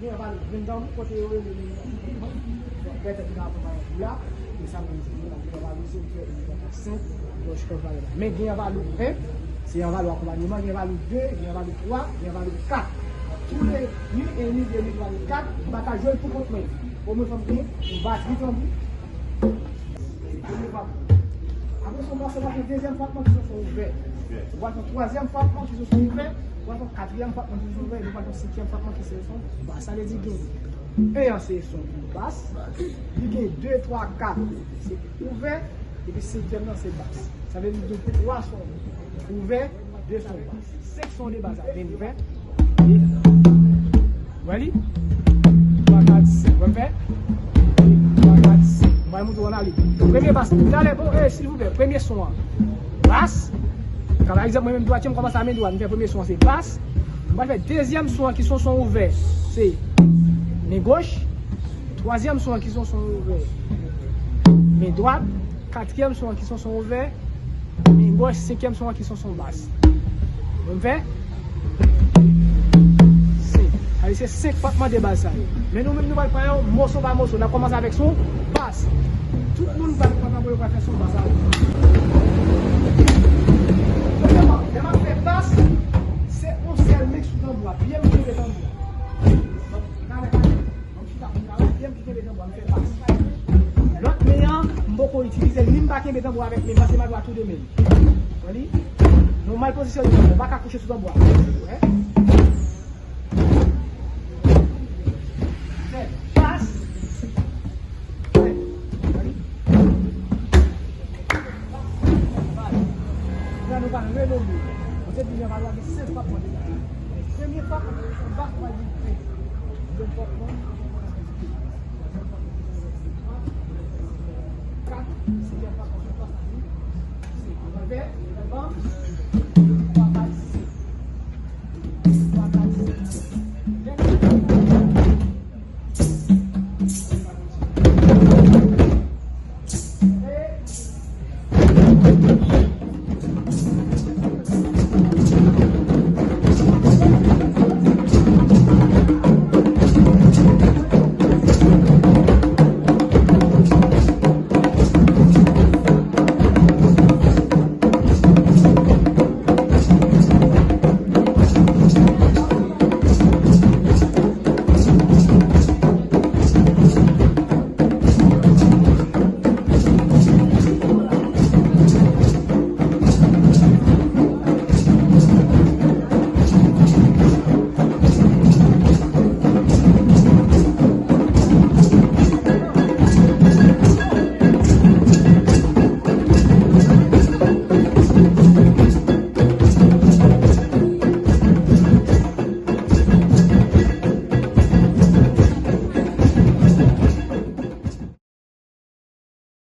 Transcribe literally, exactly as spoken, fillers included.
Gen anvalou ven tanbou, kote yo rele li. Bon, pètèt li ka akonpaye anvalou la. E sa menm di, li anvalou se fè li ka senk, lòj kòd valè la. Men gen anvalou ven, se anvalou akonpanyeman, gen anvalou de, gen anvalou twa, gen anvalou kat. Tou le ni, en ni, de ni, twa ni, kat, m pa ka jwe l pou kont mwen. Omwen fò m gen yon batri tanbou. Premye frapman. Apre son bas, ou pral fè dezyèm frapman ki se son ouvè. Ou pral fè twazyèm frapman ki se son ouvè. Ou pral fè katriyèm frapman ki se son ouvè. Epi ou pral fè senkyèm frapman ki se son bas. Sa vle di gen en an se son bas. Li gen de, twa, kat se ouvè. Epi senkyèm nan se bas. Sa vle di gen twa son ouvè, de son bas. Senk son de baz la, ven, ven. Wè li? Twa, kat, senk. Wè m fè? Twa, kat, senk. Mwen montre w ann ale. Premye bas. Talè, bon, eh, silvouplè, premye son an. Bas. Kan, pa egzanp, mwen menm dwatyè, m kòmanse a men dwat. M fè premye son an, se bas. M pral fè dezyèm son an, ki son son ouvè, se men goch. Twazyèm son an, ki son son ouvè, men dwat. Katriyèm son an, ki son son ouvè, men goch. Senkyèm son an, ki son son bas. Mwen fè senk. Sa vle di se senk frapman de baz sa yo. Men nou menm nou pral pran yo moso pa moso. N ap kòmanse avèk son bas. Tout moun pral pran tanbou yo pral fè son bas avè m. Premyèman, lè m ap fè bas, se yon sèl men k sou tanbou a. Pye m kenbe tanbou a. Donk, talè, talè. Lòt men an, m poko itilize l, ni m pa kenbe tanbou avèk men, paske m a dwat tou de men. Wè li? Nou mal pozisyone tanbou, ou pa ka kouche sou tanbou a. Wè? Fè bas. Wè? Wè li? La, nou pral renome. Kote byen pa gen senk frapman de baz. Premye frapman, se bas, pral vin ven. Dezyèm frapman, kat, senkyèm frapman, se bas la vin. Se ouvè, bam.